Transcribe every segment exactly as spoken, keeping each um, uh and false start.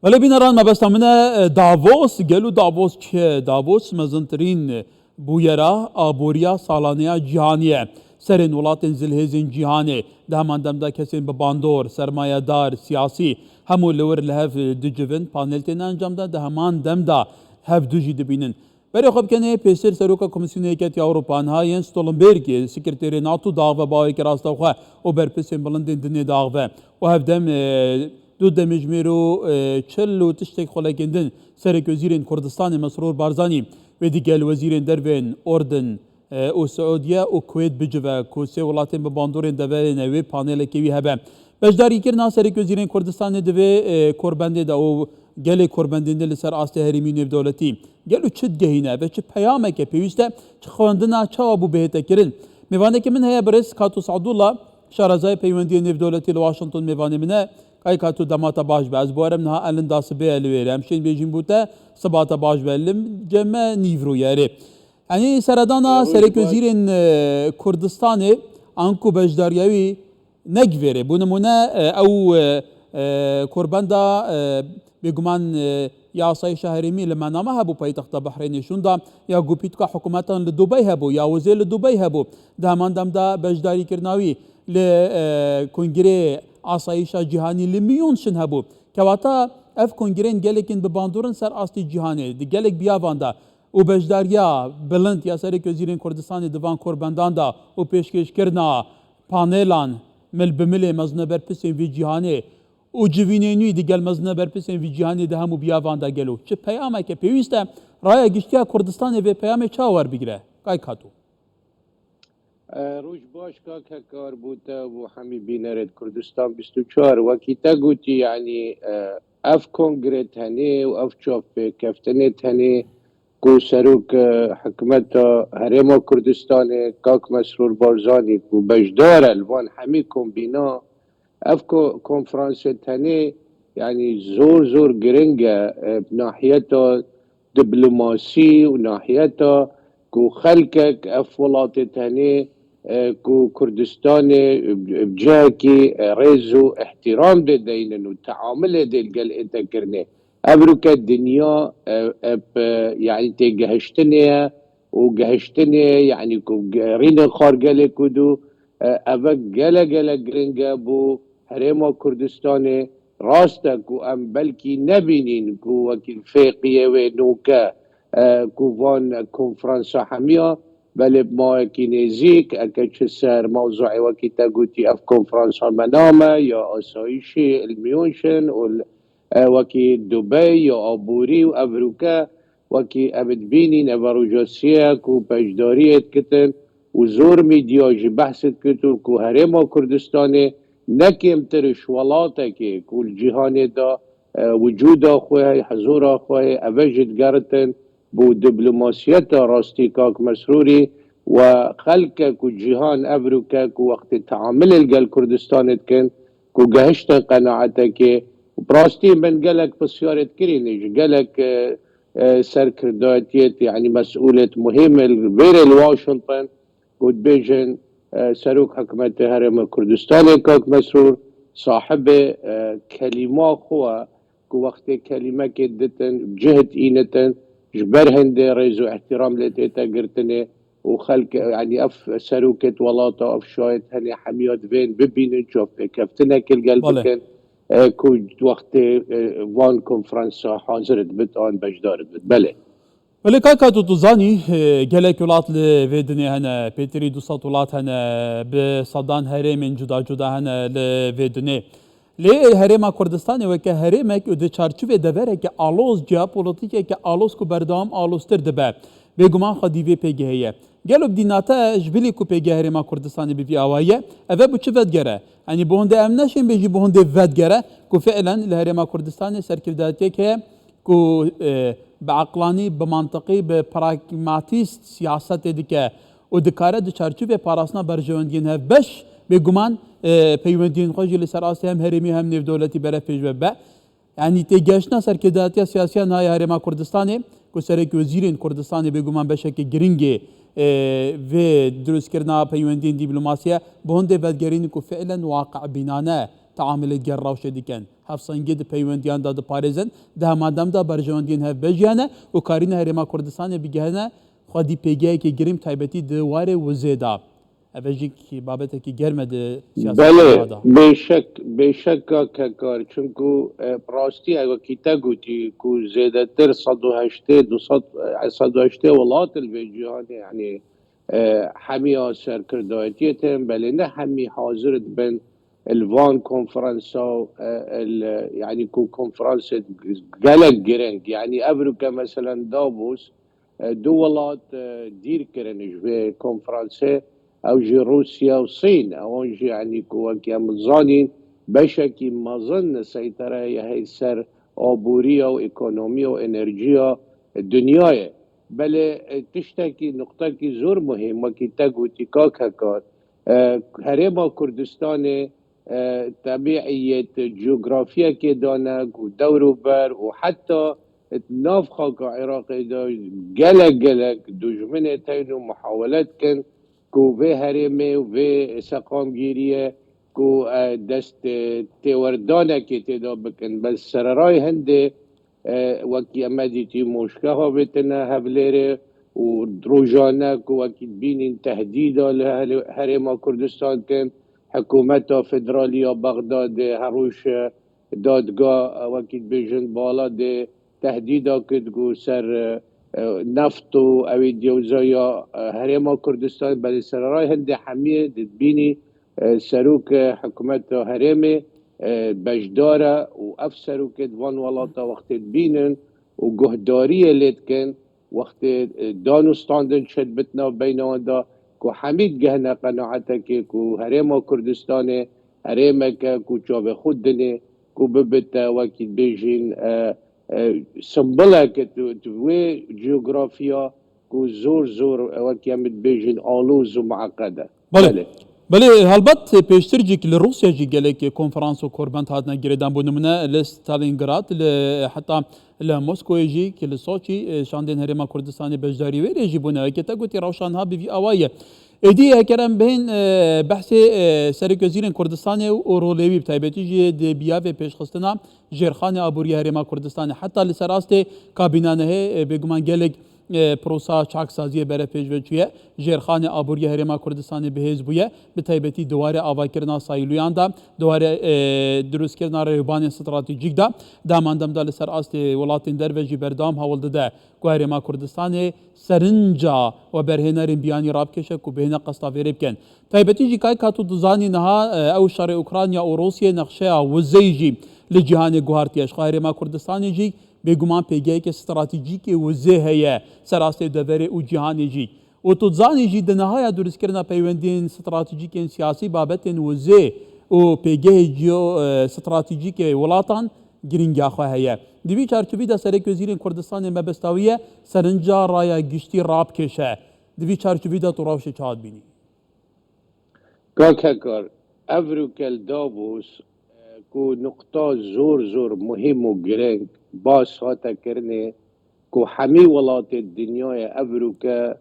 Belê bîneran, mebesta min e, e, Davos. Gelo Davos çi ye? Davos mezintirîn bûyera aboriya salaneya cîhanê ye. Serên welatên zilhêzên cîhanê, di heman dem de kesên bi bandor, sermayedar, siyasî, hemû li wir li hev dicivin, panel têne encam de, di heman dem de hev du jî dibînin. Berê xwe bikenê pêştir Seroka Komîsyona Yeketiya Ewropa, niha Jens Stoltenberg, sekreterê nato diaxive bi awayekî rastewxwe û berpirsên bilindên dinê diaxive û hevdem, e, du demjimêr û, e, çil û tiştek xulekên din Serekwezîrên Kurdistanê Mesrûr Barzanî wê digel wezîrên dervên Urdin, e, û Siûdiye û Kuwêt bicive ku sê welatên bi bandorên deverê ne wê panelekê wî hebe. Beşdarîkirina Serekwezîrên Kurdistanê di vê, e, korbendê de û gelê korbendên din li ser astê herêmî nêvdewletî gelo çi digehîne ve çi peyameke pêwîst e, çi xwendina çawa bû bihête kirin? Mêvanekî min heye birêz Kato Sadullah, şarezayê peywendiyê nêvdewletî li Washington mêvanê min e. Kay Kato, dema te baş be. Ez bi we re niha elin da sibê ye li wê re. Em şên bêjîn bo te, siba te baş be. Li cem me nîvro ye rê. Yanî seredana Roj baş. Serekwezîrên, e, Kurdistanê anku beşdariya wî negivêrê. Bo nimûne, e, ew, e, e, korbenda, e, bêguman, e, ya asayîşa herêmî li Menama hebû paytexta Behrênê şûnda ya ku pîtika hikûmetan li Dubey hebû, ya wizê li Dubey hebû. Di heman dem de beşdarîkirina wî li, e, Kongirê Asayîşa Cîhanî li Miyûnşin hebû. Kewata ev kongirên gelekên bi bandor in ser astê cîhanê, di gelek biyavan de û beşdariya bilind ya Serekwezîrên Kurdistanê di van korbendan de û pêşkêşkirina panelan mil bi milê mezine berpirsên vê cîhanê û civînên wî digel mezine berpirsên vî cîhanê di hemû biyavan de gelo çi peyameke pêwîst e? Raya giştiya Kurdistanê vê peyamê çawa werbigire? Kay Kato. E, roj baş kak Hekar, bo te û bo hemî bînerêt Kurdistan bîst û çar. Wekî te gotî, yanî, e, ev kongre tenê û ev çavpêkeftinê tenê ku serok, e, hikûmeta Herêma Kurdistanê, kak Mesrûr Barzanî, ku beşdar e li van hemî kombîna, ev ko-, konferansê tenê, yanî zor zor giring e, e, nahiyeta diplomasî û nahiyeta ku xelkek ev welatê tenê, e, ku Kurdistanê, e, bi cihekî, e, rêz û îhtîram dê deynin û teamilê dê li gel ête kirinê. Evroke dinya, e, e, bi, yanî têgehiştinê ye û gehiştinê, yanî ku ge-, rînin xwargelê ku dû, e, eve gelek gelek giring e bo Herêma Kurdistanê. Rast e ku em belkî nebînîn ku wekî fêqiyê wê nûke, e, ku van konferansa hemiya, belê bi mawekî nêzîk, eke çi ser mewzuê wekî te gotî, ev konferansa Menama ya asayîşî li Miyûnşin û li e, wekî Dubey ya aborî û evroke, wekî em dibînîn, eve roja siyê ku beşdariyê dikitin û zor medya jî behs dikit û ku Herêma Kurdistanê ne kêmtir ji welatekê ku li cîhanê de, e, wicûda xwe heye, hizora xwe heye, eve jî digeritin bo diplomasiyeta rastî kak Mesrûrî we xelke ku cîhan evroke ku wextê teamilê li gel Kurdistanê dikin, ku gehiştin qenaetekê. Û bi rastî min gelek pisyarêt kirîne ji gelek, e, e, serkirdayetiyêt, yanî mesûlêt muhîm li vêrê li Washington, ku dibêjin, e, serok hikûmetê Herêma Kurdistanê kak Mesrûr sahibê, e, kelîma xwe, ku wextê kelîmekê ditin, cihd înitin, ji ber hindê rêz û îhtîram lê tête girtinê, û xelk, yanî ev serokêt welata, ev şayet hene hemiya divên bibînin, çavpêkeftinekê li gel Belê. bikin, e, ku wextê, e, van konferansa hazir dibit an beşdar dibit. Belê. Belê kaka, tu, tu zanî, e, gelek welat li vê dinê hene, pêtirî du sed welat hene, bi sedan herêmên cuda cuda hene li vê dinê. Lê Herêma Kurdistanê weke herêmek û di çarçovê devereke aloz, jeopolîtîkeke aloz ku berdewam aloztir dibe, bêguman xwedî vê pêgehê ye. Gelo bi dîna te ji bilî ku pêgeha Herêma Kurdistanê bi vî awayî ye, eve bi çi vedigere? Yanî bi hondê em neşên bêjî bi hondê vedigere ku fiilen li Herêma Kurdistanê serkirdayetiyek heye ku, e, bi eqlanî, bi mantiqî, bi pragmatîst siyasetê dike û dikare di çarçovê parastina berjewendiyên hevbeş, bêguman, e, peywendiyên xwe jî li ser astê hem herêmî hem nêvdewletî berevpêş ve bibe. Yanî têgehiştina serkirdayetiya siyasiya niha ya Herêma Kurdistanê, ku serekwezîrên Kurdistanê bêguman beşeke giringê, e, vê dirustkirina peywendiyên dîplomasiye, bi hondê vedigerîn ku fiilen waqi'bînane teamilê digel rewşê dikin. Hevsengî di peywendiyan de diparêzin, di heman dem de berjewendiyên hevbej hene û karîne Herêma Kurdistanê bigihine xwedî pêgehekê girîng taybetî di warê wizê de. Ev jî ki babetekî germ e di siyaseta Belê, de. Bêşek, bêşek ka kekar. Çunku, e, rastî ew wekî te gotî ku zêdetir sed û heştê, du sed, e, sed û heştê welat li vê cîhanê, yanî, e, hemiya serkirdayetiyê tên, belê ne hemî hazir dibin li van konferansa, e, li, yanî ku konferansê gelek giring, yanî evroke meselen Davos, e, du welat, e, dîr kirin ji vê konferansê, ew jî Rûsya û Sîn, ewan jî, yanî ku wekî em zanîn, beşekî mezin seytereyê heye ser aboriya û ekonomiya û enerjiya dinyayê. Belê, e, tiştekî, nuqtekî zor muhîm, wekî te gotî, kak Hekar, e, Herêma Kurdistanê, e, tebîî yê cografiyekê de ne ku dewr û ber û heta di nav xaka Iraqê de gelek gelek dijminê tên û muhawele dikin ku vê herêmê û vê seqamgîriyê ku, e, dest, e, têwerdanekê tê de bikin. Bes sererayê hindê, e, wekî em dîtî moşke havêtine Hevlêrê û rojane ku wekî dibînîn tehdîda li Hele-, Herêma Kurdistan kin, hikûmeta federalî ya Bexdadê her roj, e, dadga, e, wekî dibêjin bala dê tehdîda kir ku ser, e, e, neft û ew ê diyewza ya, e, Herêma Kurdistan, belê sererayê hindê hemiyê dibînî, e, serok, e, hikûmeta herêmê, e, beşdar e û ev serokê di van welata wextê dibînin û guhdariyê lê dikin, wextê, e, danûstandin çêdibit nav beyna wan de, ku hemî digihine qenaetekê ku Herêma Kurdistanê herêmeke ku çavê xwe dinê, ku bibite wekî dibêjin, e, e, simboleke di, di wê cografiya ku zor zor, e, wekî em dibêjin aloz û mueqed e. Belê. Belê. Belê, helbet pêştir jî ki li Rûsya jî gelek konferans û korbend hatine girêdan, bo nimûne li Stalingrad, li, heta li Moskowê jî ki li Soçî, e, şandên Herêma Kurdistanê beşdarî wê rê jî bûne. Weke te gotî rewşa niha bi vî awayî ye. Êdî eger em bên, e, behsê, e, serokwezîrên Kurdistanê û rolê wî bi taybetî jî di biyavê pêşxistina jêrxanê aboriya Herêma Kurdistanê heta li ser astê kabîna nehê, e, bêguman gelek e, prosa çaksaziyê bere pêş ve çûye. Jêrxanê aboriya Herêma Kurdistanê bihêz bûye, bi taybetî di warê avakirina sîloyan de, di warê, e, dirustkirina rêwbanên stratejîk de, di heman dem de li ser astê welatên derve jî berdewam hewl dide ku Herêma Kurdistanê serinca we berhênerên biyanî rabikêşe ku bihêne qesta vê rê bikin. Taybetî jî kayka tu dizanî niha, e, ew şerê Ukrayna û Rûsyê nexşeya wizeyî jî li cîhanê guhartiye. Ji xwe Herêma Kurdistanê jî bêguman pêgeheke stratejîk ê wizê heye ser astê deverê û cîhanê jî. Û tu dizanî jî di nihaya durustkirina peywendiyên stratejîkên siyasî babetên wizê û pêgehê jîyo, e, stratejîk ê welatan girîngiya xwe heye. Di vî çarçovî de serokwezîrên Kurdistanê mebesta wî ye serinca raya giştî rabikêşe. Di vî çarçovî de tu rewşê çawa dibînî? Kak Hekar, evroke li Davos, e, ku nuqta zor zor muhîm û girîng bas hate kirinê, ku hemî welatê dinyayê evroke,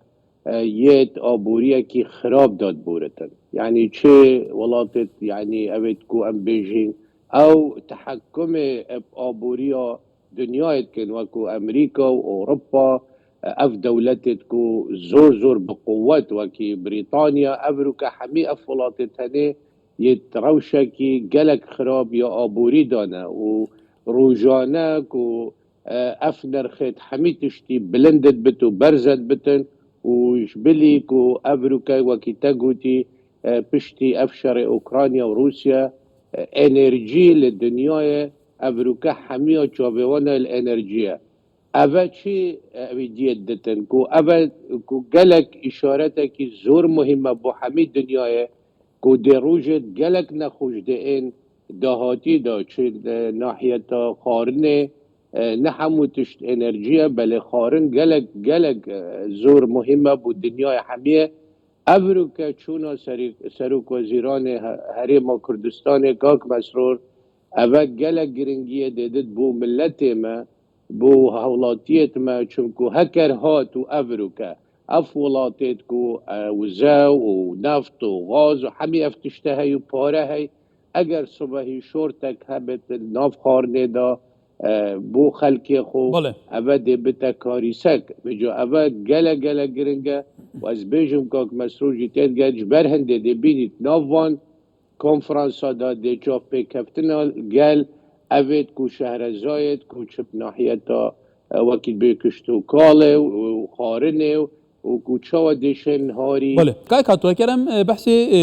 e, yêt aboriyekî xirab dadbûritin. Yanî çi welatê, yanî evêt ku em bêjin, ew tehekkumê, e, aboriya dinyayê dikin, wekû Amerîka û Ewropa, ev dewletê ku zor zor bi quwet, wekî Brîtanya, evroke hemî ev welatê tenê yê rewşekî gelek xirab ya aborî dane û rojane ku, e, ev nirxê hemî tiştî bilind dibit û berz dibitin û ji bilî ku evroke wekî te gotî, e, piştî ev şerê Ukrayna û Rûsya, e, enerjî li dinyayê evroke hemiya çavê wan e li enerjiyê. Ev e çi, e, êdî ditin ku ev e ku gelek îşaretekî zor muhîm e bo hemî dinyayê ku dê rojê gelek nexweş dê ên dahatî de çi, e, nahiyeta xwarinê, e, ne hemû tişt enerjî ye, belê xwarin gelek, gelek, e, zor muhîm e bo dinyayê hemiyê. Evroke çûna serî-, serokwezîranê he-, Herêma Kurdistanê, kak Mesrûr, ev e gelek giringiyê dê did bo miletê me, bo hewlatiyêt me, çunku heker hat û evroke ev welatêt ku, e, wize û neft û gaz û hemî ev tişte hey û pare hey, Eger sibehî şortek hebit nav xwarinê de, e, bo xelkê xwe, Belê. eve dê bite karîsek. Vêca eve gelek gelek giring e û ez bêjim kak Mesrûr jî tê diget ji ber hindê dê bînît nav van konferansa de dê çav pêkeftina gel evêt ku şehrezayêt ku çi bi nahiyeta, e, wekî bê kişt û kalê û, û xwarinê û, û ku çawa dê şên harî. Belê. Kayka tu kerem, e, behsê, e,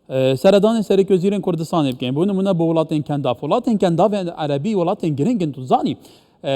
e, seredanê serê wezîrên Kurdistanê bikin. Bo nimûne bo welatên kendav. Welatên kendavên erebî welatên giring in tu zanî. E,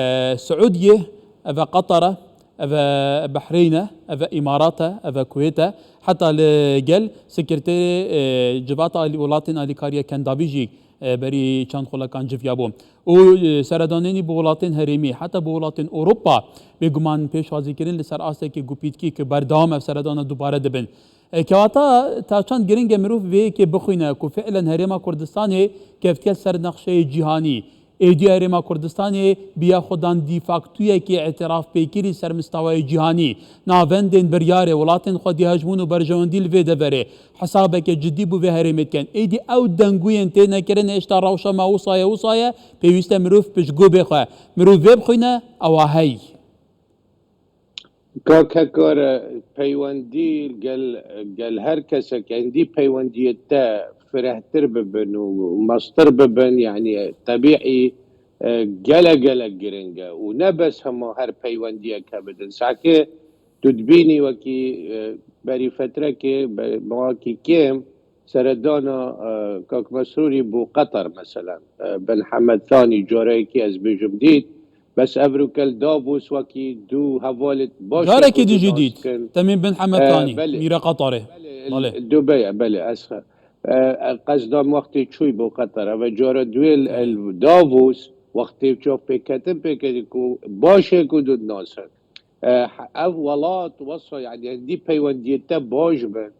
Siûdiyê, eve Qatar e, eve Behreyne, eve Îmarat e, eve Kuwêt e. Heta li gel sekreterê, e, Civata Alî, Welatên Alîkariya Kendavî jî, e, berî çend xulekan civiya bû. Û, e, seredanênî bi welatên herêmî, heta bi welatên Ewropa, bêguman pêşwazîkirin li ser astekî gupîtkî ki berdewam ev seredana dubare dibin. E, kewata ta çend giring e mirov vê yekê bixwîne ku fiilen Herêma Kurdistanê keftiye ser nexşeyê cîhanî. Êdî Herêma Kurdistanê biya xwedan dîfaktuyekî îtirafpêkirî ser mistawayê cîhanî. Navendên biryarê, welatên xwedî hejmûn û berjewendî li vê deverê hesabeke cidî bo vê herêmê dikin. Êdî ew dengûyên têne kirin hêşta rewşa me wisa ye, wisa ye, pêwîst e mirov piştgû bê xwe. Mirov vê bixwîne, ewa hey. Kak Hekar, peywendî gel, gel her kesek endî peywendiyê te firehtir bibin û mestir bibin, yanî tebîî, e, gelek gelek giring e û ne bes hema her peywendiyek hebidin. Sake tu dibînî wekî, e, berî fetrekê, be-, mawekî kêm, seredana, e, Kak Mesrûrî bû Qatar, meselen, e, Bin Hemed Thanî, carekî ez bêjim dît, bes evroke li Davos wekî du hevalê baş Carekî ku dî jî nas dît. Dikin. Temîm Bin Hemed E, Thanî, belê. Mîra Qatarê. Belê, Belê. Dubey, belê, ez xe-, e, e, qesda min wextê çûy bo Qatar. Eve cara duê li, Belê. li Davos, wextê çav pêketin pêketî ku baş e ku tu dinasin. E, ev welat wesa, yanî endî peywendiyê te baş bin.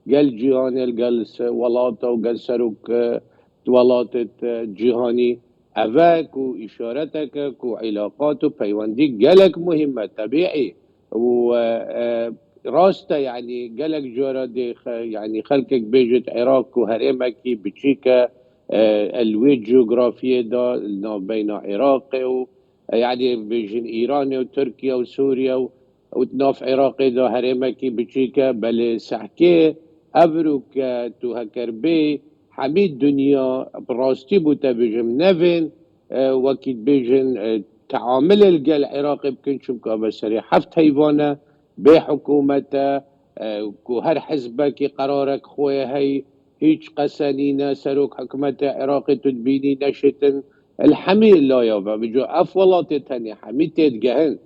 Gel cîhanê, gel se-, welata û gel serok, e, welatê, e, cîhanî. Eve ku îşareteke ku îlaqat û peywendî gelek muhîm e, tebîî. Û, e, e, rast e, yanî gelek cara dê xe-, yanî xelkek bêjit Iraq ku herêmekî biçîk e, e, li wê cografiyê de li navbeyna Iraqê û, e, yanî bêjin Îranê û Tirkiye û Sûriye û û di nav Iraqê de herêmekî biçîk e, belê sehkê evroke tu heker bê hemî dinya bi rastî bû te bêjim nevên, e, wekî dibêjin, e, teamilê li gel Iraqê bikin, çimka be serê heft heyvan e, bê hikûmet e, e, ku her hizbekî qerarek xwe ye hey, hîç qese nîne, serok hikûmetê Iraqê tu dibînî neşêtin li hemî laya ve. Bi co ev welatê tenê hemî têdigehin.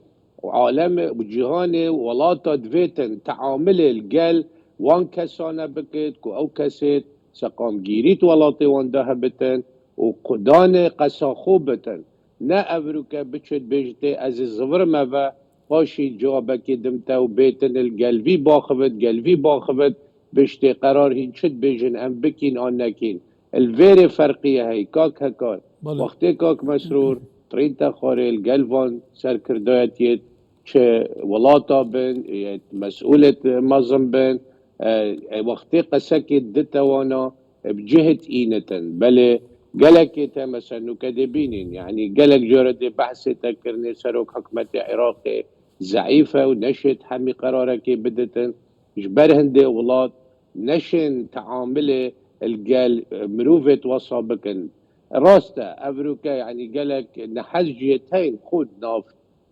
Û alem û cîhanê û welata divêtin teamilê li gel wan kesane bikit ku ew kesê seqamgîrî di welatê wan de hebitin û qudanê qesa xwe bitin. Ne evroke biçit bêjitê ez ê zivirim eve, paşî cewabekê dim te û bêtin li gel vî baxivit, gel vî baxivit, biştê qerar hîn çi dibêjin em bikîn an nekîn. Li vêrê ferqiyê heye, kak Hekar. Belê. Wextê kak Mesrûr, tirîn te xwarê li gel van serkirdayetiyê çi welata bin, yê mesûlêt mezin bin, e, e, wextê qesekê dite wana, e, bi cihê dînitin. Belê gelekê te mesela nûke dê bînîn, yanî gelek cara dê behsê te kirinê serok hikûmetê Iraqê zeîf e û neşêt hemî qerarekê biditin. Ji ber hindê welat neşên teamilê li gel, e, mirovê wesa bikin. Rast e, evroke, yanî gelek nehez cihê teyn xwe di nav,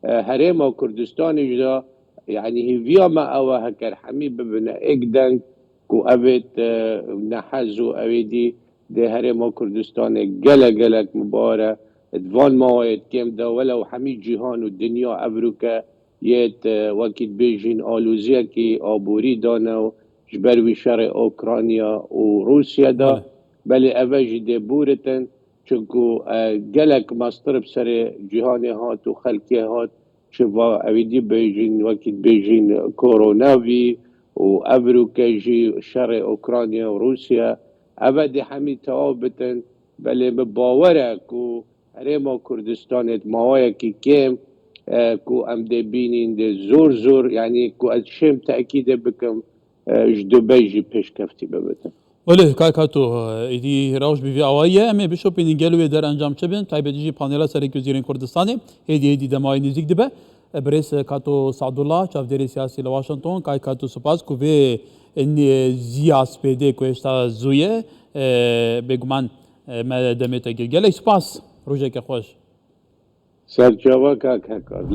e, Herêma Kurdistanê jî de, yanî hêviya me ew e heker hemî bibine êk deng ku evêt, e, nehez û ewêdî dê Herêma Kurdistanê gelek gelek mibar e. Di van maweyê kêm de welew hemî cîhan û dinya evroke yê, e, wekî dibêjin aloziyekî aborî dane û ji ber wî şerê Ukrayna û Rûsya de. Belê. Belê eve jî dê bûritin, çunku, e, gelek mestir bi serê cîhanê hat û xelkê hat, çi va ewî dî bêjin, wekî dibêjin koronavî û evroke jî şerê Ukrayna û Rûsya, eve dê hemî tewav bitin. Belê min bawer e ku Herêma Kurdistanê di maweyekî kêm, e, ku em dê bînîn dê zor zor, yanî ku ez şêm tekîdê bikim, e, ji Dubey jî pêşkeftî bibitin. Belê, Kay Kato, êdî rewş bi vî awayî ye. Em ê bişopînin gelo wê derencam çi bin, taybetî jî panela Serokê Wezîrên Kurdistanê hêdî hêdî dema wî nêzîk dibe. Birêz Kato Sadullah, çavdêrê siyasî li Washington. Kay Kato, spas ku vê nêziya spêdê ku hêşta zû ye, e, bêguman, e, me demê te girt. Gelek spas, rojeke xweş. Serçava kak Hekar.